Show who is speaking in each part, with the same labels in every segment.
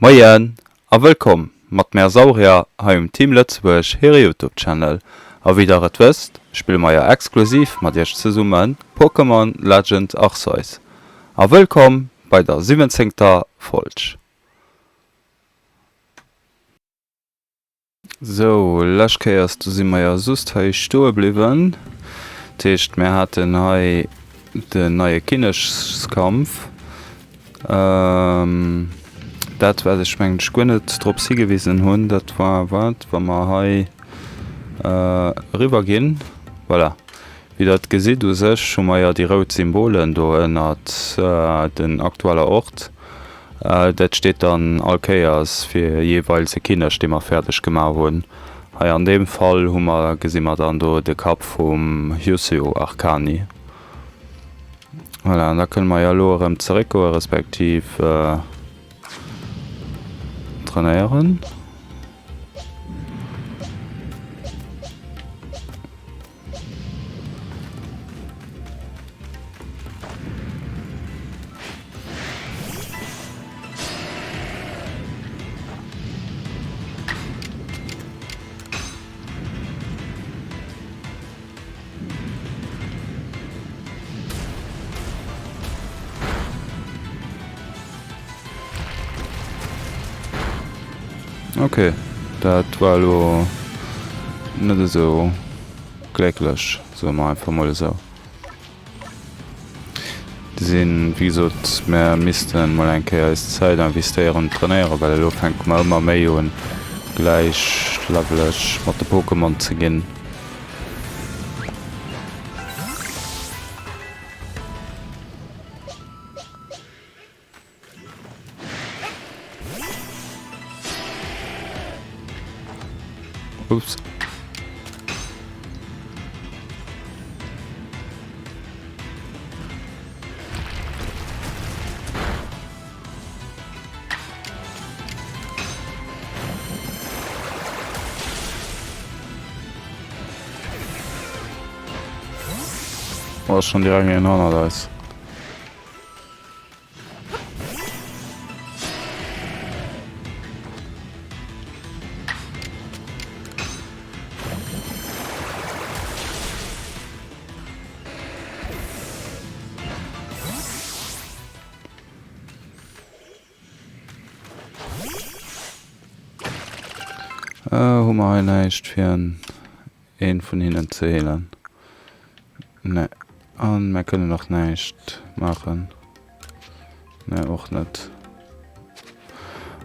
Speaker 1: Moien a wëllkomm mat mär Saurier hei um Team Lëtzebuerg hire Youtube Channel. A wéi der et wësst, spille mer jo exklusiv mat iech zesummen Pokémon Legends Arceus. A wëllkomm bei der siwwenzéngter Folg. Sou, lescht Kéiers, do si mer jo just hei stoe bliwwen. Dat heescht, mir haten hei den neie Kinnekskampf. Dat, wat ech mengen ech guer net drops higewisen hunn, dat war wat, wa mer hei eriwwer ginn. Voilà, wéi der et gesitt, u sech hu mer jo déi rout Symbolen do ënnert den aktueller Ort. Dat steet dann all Kéiers fir jeeweils e Kinneg, dee mer fäerdeg gemaach hunn. Hei an deem Fall hu mer, gesi mer dann do de Kapp vum Hjussio Arcani. Voilà, an da kënne mer jo elo erëm zeréckgoe respektiv trainéieren. Okay, dat war elo net esou glécklech, soe mer einfach mol esou. Sinn, wéi gesot, mär missten mol eng Kéier eis Zäit investéieren an trainéieren, well elo fänke mer ëmmer méi un gläichleveleg mat de Pokémon ze ginn. Ups. Oh, ass schon direkt een hannert eis. Äh, hu mer hei näischt fir een vun hinnen ze heelen? Nee. An mär kënnen och näischt maachen. Nee, och net.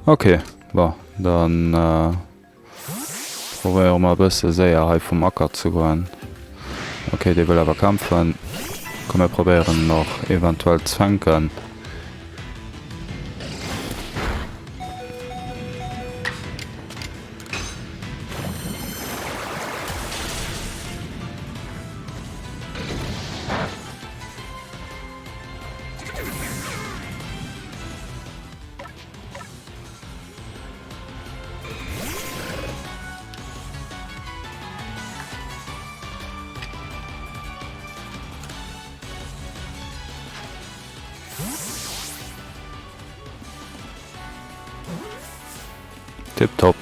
Speaker 1: Okay, bon, dann äh, probéiere mer e bësse séier hei vum Acker ze goen. Okay, dee wëll awer kämpfen. Komm, mir probéieren en och eventuell ze fänken. Tipptopp.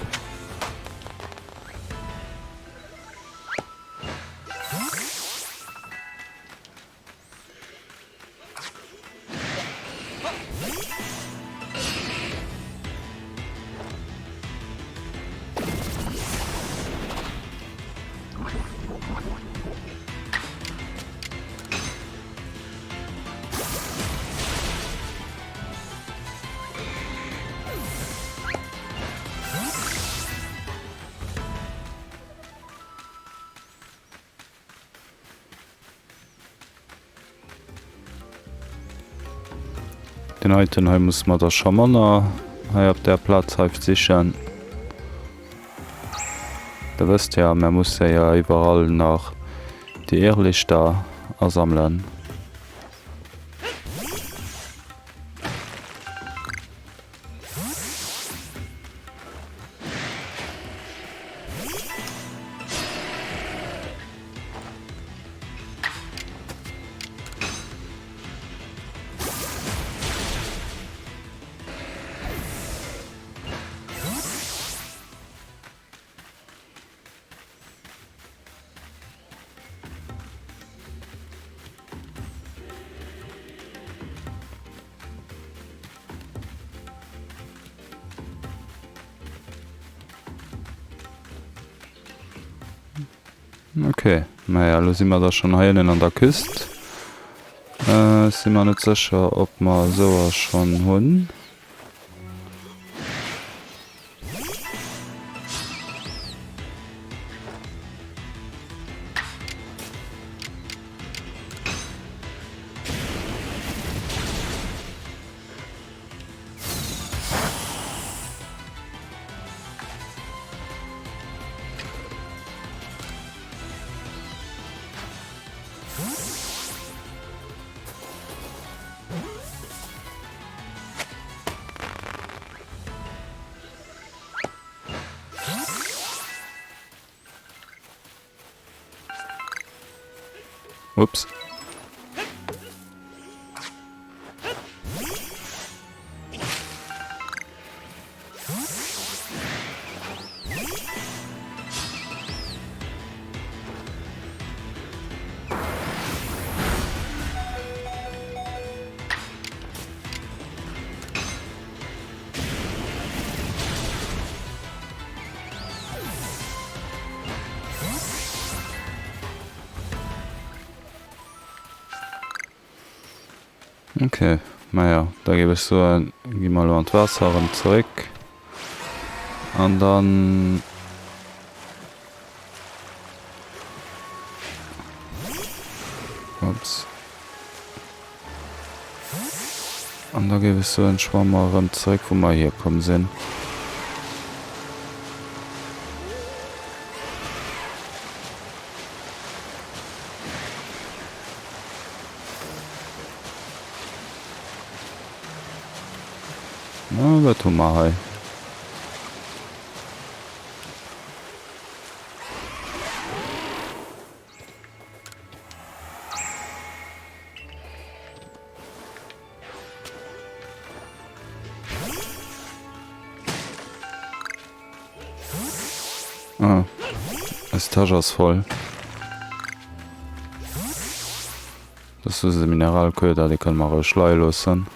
Speaker 1: Den heiten hei muss mer da scho manner hei op där Plaz hei sichen. Der wësst ja, mer musse jo iwwerall nach déi Irrlichter asammelen. Ok, maja elo si mer da schonn hei ënnen an der Küst. Ech si mer net sécher ob mer esouer schonn hunn. Ups. Ok, maja, da géif ech soen, gi mer elo an d'Waasser erëm zeréck. An dann... Ups. An da géif ech soen, schwamme mer erëm zeréck, wou mer hierkomm sinn. Na, wat hu mer hei? Ah, eis Täsch ass voll. Dat ass just e Mineralköder, dee kënne mer roueg leie loossen.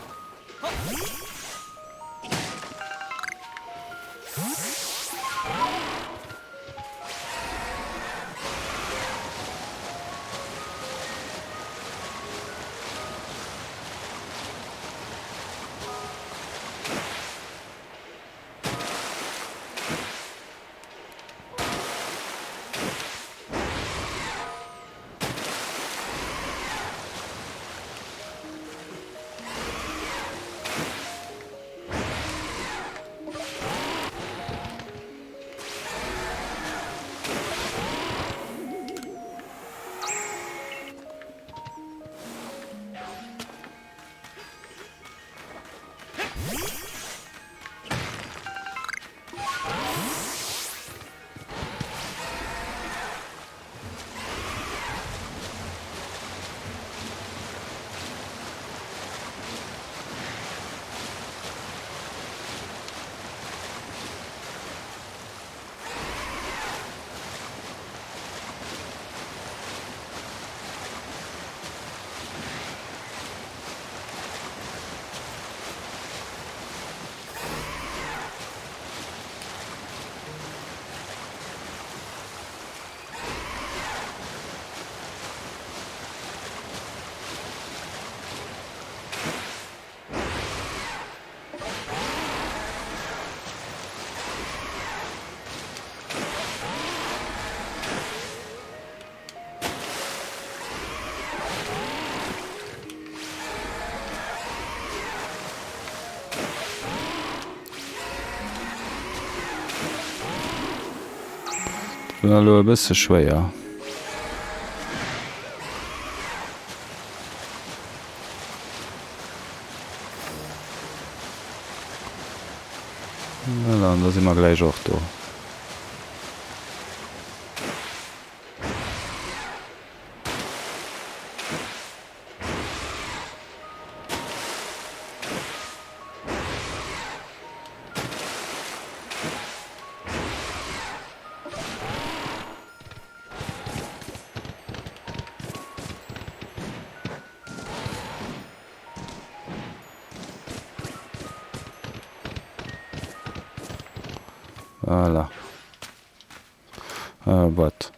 Speaker 1: Dat war elo e bësse schwéier. Voilà, an da si mer gläich och do. Voilà. Äh, wat?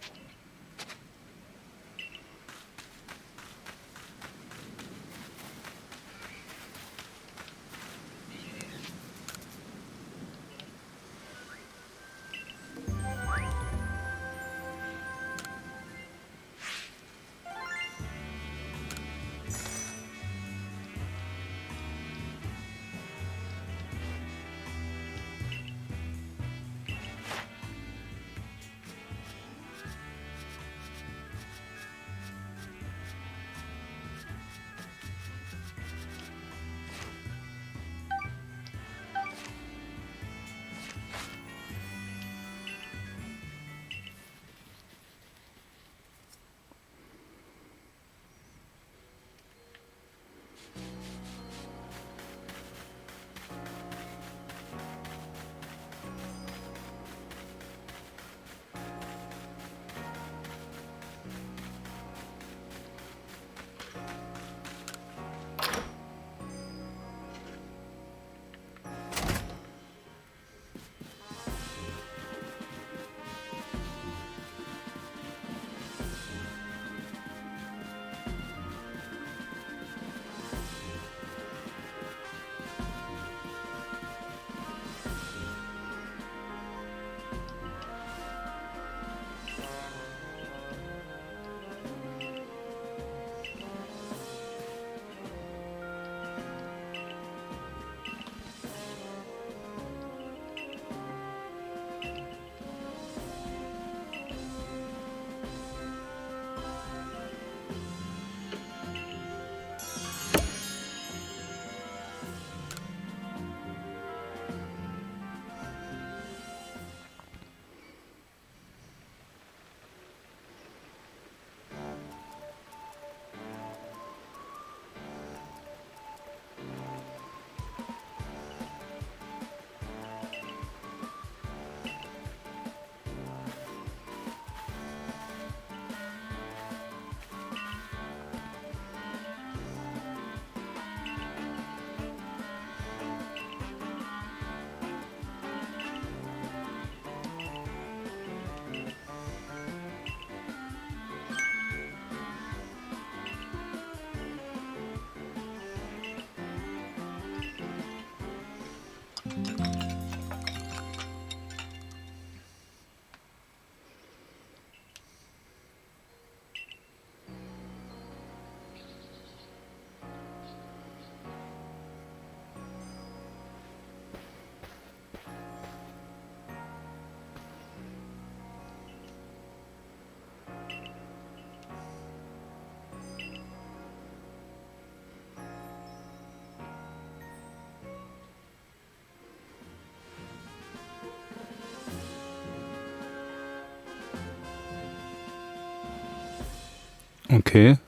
Speaker 1: Ok,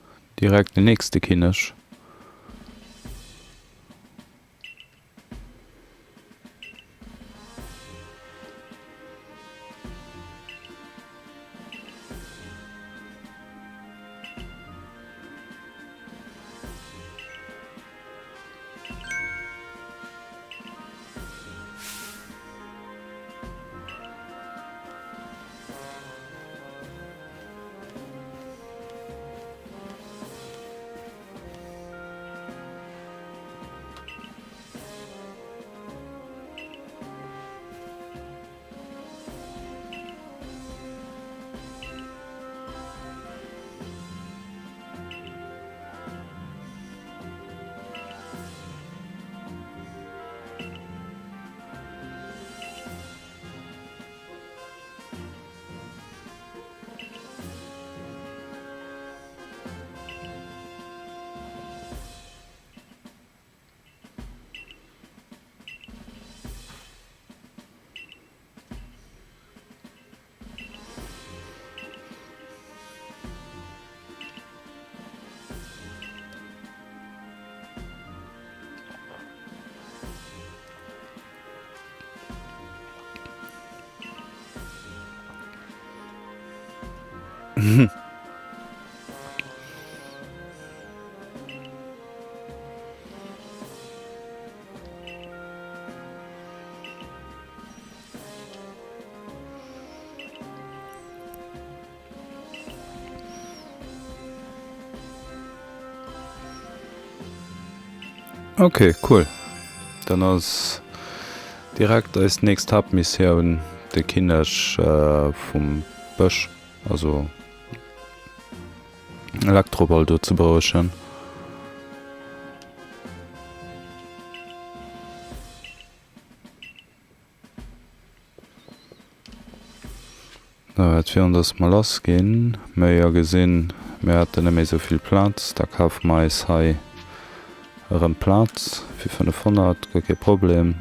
Speaker 1: direkt den nächste Kinneg. Ok, cool. Dann ass direkt eis nächst Haaptmissioun de Kinneg vum Bësch, also Elektroball do ze berouegen. Et virun dass mer lass ginn, mer jo gesinn, mir haten net méi esou vill Plaz, da kafe mer eis hei erëm Plaz fir 500, guer kee Problem.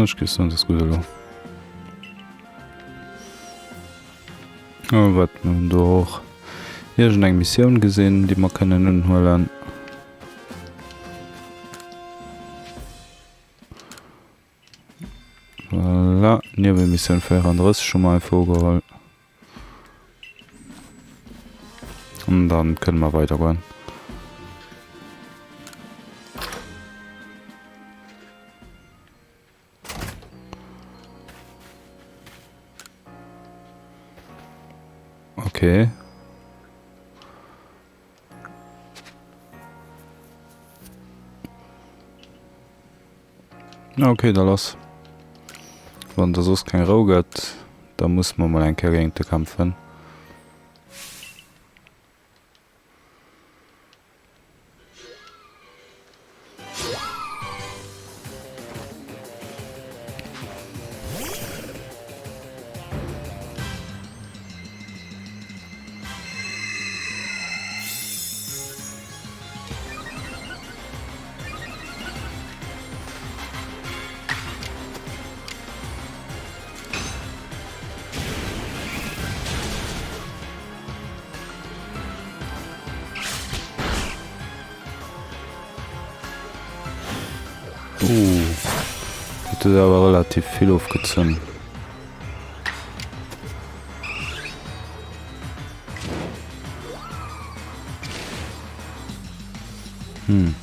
Speaker 1: Ech géif soen, dat ass gutt elo. Oh, wat, mir hunn do och iergendeng Missioun gesinn, déi mer kënnen unhuelen. Voilà, Niewemissioun 34 hu mer einfach ugeholl. An dann kënne mer weidergoen. Okay. Okay, da lass. Wann der soss keng Rou gëtt, da muss mer mol eng Kéier géint e kämpfen. Ooh, dat huet awer relativ vill ofgezunn. Hm.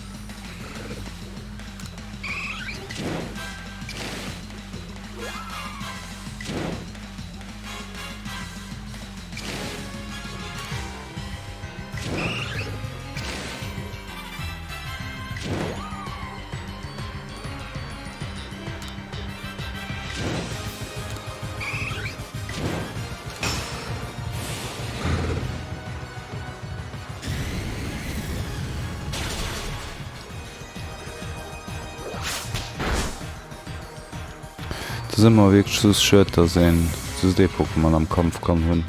Speaker 1: Et ass ëmmer wierklech soss schued, dass een just ee Pokémon am Kampf kann hunn.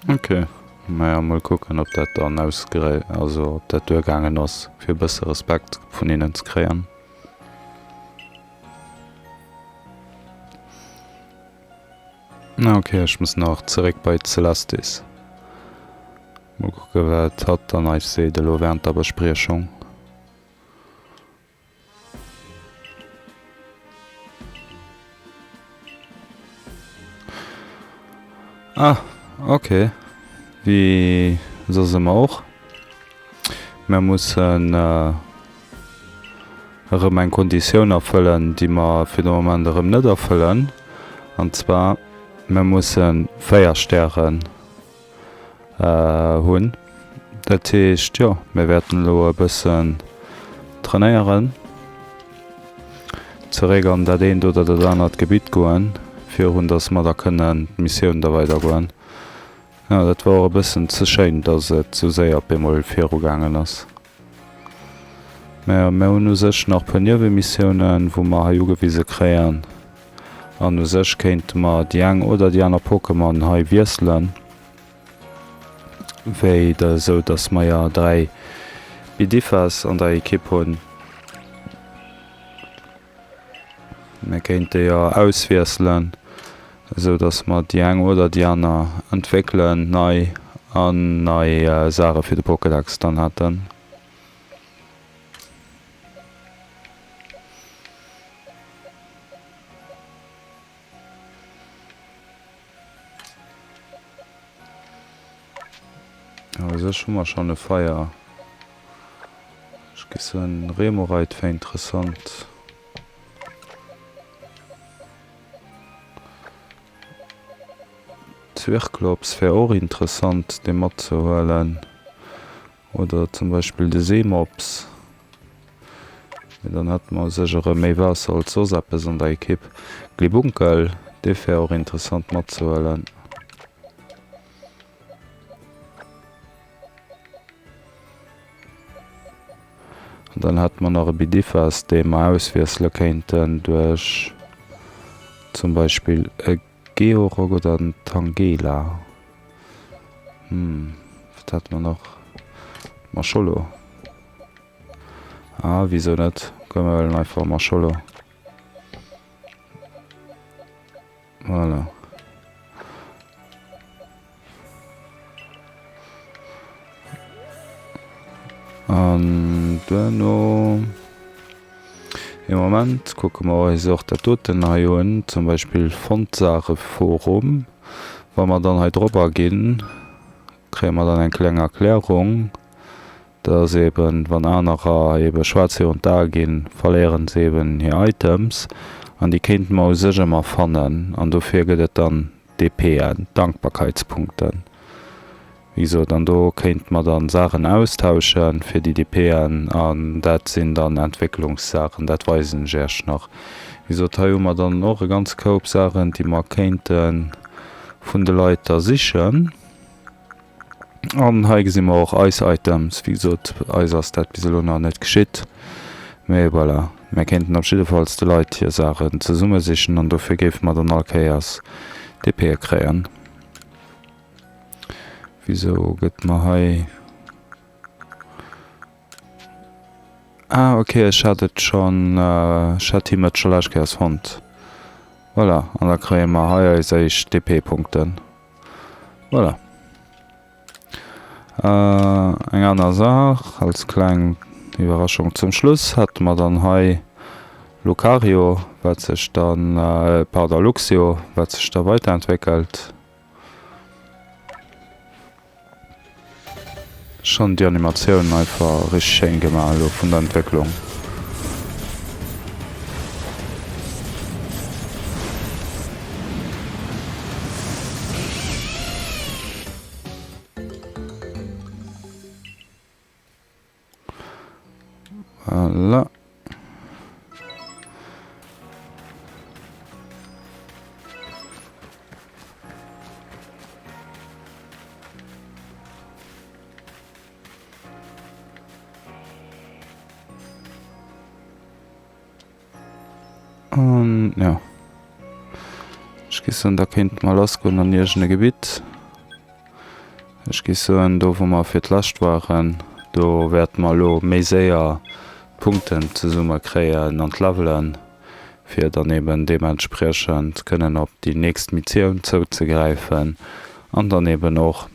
Speaker 1: Ok, naja mol kucken ob dat dann ausgeré also ob dat duergaangen ass fir e bësse Respekt vun hinnen ze kréien. Ok, ech muss nach zeréck bei d'Celestis. Mol kucke wat hatt dann eis seet elo während der Bespriechung. Ah, ok. Wéi soss ëmmer och. Mer mussen erëm eng Konditioun erfëllen, déi mer fir de Moment erëm net erfëllen. An zwar, mer musse 4 Stären hunn. Dat heescht, jo, mir wäerten elo e bëssen trainéieren, zeréck an dat eent oder dat anert Gebitt goen, virun dass mer da kënnen d'Missioun da weidergoen. Jo, dat war och e bëssen ze schéin, dass et sou séier op eemol virugaangen ass. Mä mir hunn u sech nach e puer Niewemissiounen, wou mer hei ugewise kréien. An u sech kéinte mer déi eng oder déi aner Pokémon hei wiesselen, wéi de, sou dass mer jo 3 Bidifas an der Ekipp hunn. Mir kéinte jo auswiesselen, esou dass mer déi eng oder déi aner entwéckelen nei an nei Saache fir de Pokédex dann hätten. U sech hu mer schonn e Feier. Ech géif soen, Remoraid wär interessant. Zwirklops wär och interessant, dee matzehuelen. Oder zum Beispill de Seemops. Mee dann hätte mer u sech erëm méi Waasser als soss eppes an der Ekipp. Glibunkel, dee wär och interessant matzehuelen. An dann hätte mer nach e Bidifas, dee mer auswiessele kéinten duerch zum Beispill e Georock oder en Tangela. Hm, wat hate mer nach? Mascholo. Ah, wisou net? Komm, mir huelen einfach Mascholo. Voilà. An duerno, ee Moment, kucke mer eis och dat doten hei un, zum Beispill Fondsare Forum. Wa mer dann hei drop aginn, kréie mer dann eng kleng Erklärung, dass eben, wann anerer ebe schwaarz virun d'Ae ginn, verléieren se eben hir Items an déi kéinte mer u sech ëmmer fannen an dofir gëtt et dann DPen, Dankbarkeitspunkten. Wéi gesot, an do kéinte mer dann Saachen austauschen fir déi DPen an dat sinn dann Entwécklungssaachen, dat weisen ech Iech nach. Wéi gesot, hei hu mer dann och e ganze Koup Saachen, déi mer kéinte vun de Leit da sichen. An hei gesi mer och eis Items. Wéi gesot, eis ass dat bis elo nach net geschitt, mee voilà, mir kéinten op jiddefalls de Leit hir Saachen zesummesichen an dofir géife mer dann all Kéiers DPe kréien. Wisou gëtt mer hei... Ah, ok, ech hat et schonn, ech hat him et scho lescht Kéiers fonnt. Voilà, an da kréie mer hei eis éischt DP-Punkten. Voilà. Eng aner Saach, als kleng Iwwerraschung zum Schluss, hate mer dann hei Lucario, wat sech dann, pardon, Luxio, wat sech da weiterentwéckelt. Schon déi Animatioun einfach richteg schéin gemaach elo vun der Entwécklung. Voilà. An ja. Ech géif soen, da kéinte mer lassgoen an iergend e Gebitt. Ech géif soen, do wou mer fir d'lescht waren, do wäerte mer elo méi séier d'Punkten zesumme kréien an d'Levelen, fir dann eben deementspriechend kënnen op déi nächst Missioun zouzegräifen an dann eben och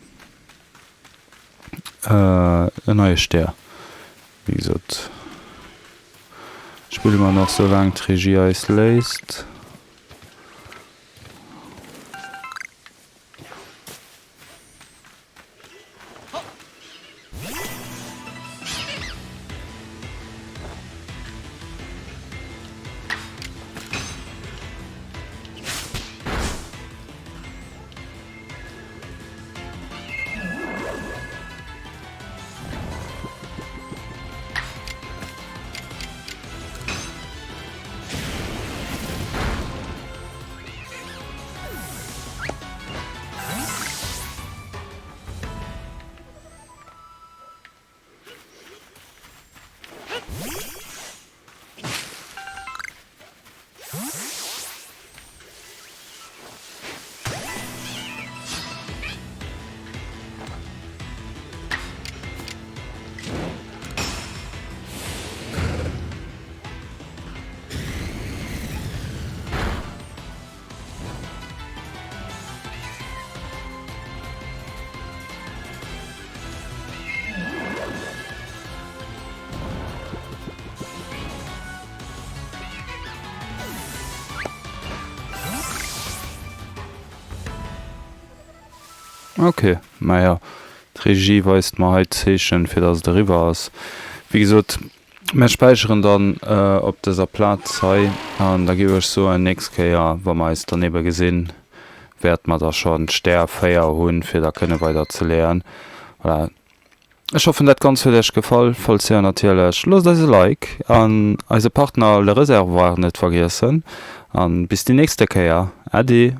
Speaker 1: en neie Stär. Wéi gesot, spille mer nach soulaang d'Regie eis léisst. Ok, maja, d'Regie weist mer hei d'Zeechen, fir dass et eriwwer ass. Wéi gesot, mär späicheren dann op dëser Plaz hei an da géif ech soen, nächst Kéier, wa mer eis dann ebe gesinn, wäerte mer da schonn Stär 4 hunn, fir da kënne weider ze leeën. Voilà. Ech hoffen dat Ganzt huet iech gefall, falls jo natierlech loosst eis e Like an eise Partner Le Réservoir net vergiessen an bis déi nächste Kéier. Äddi.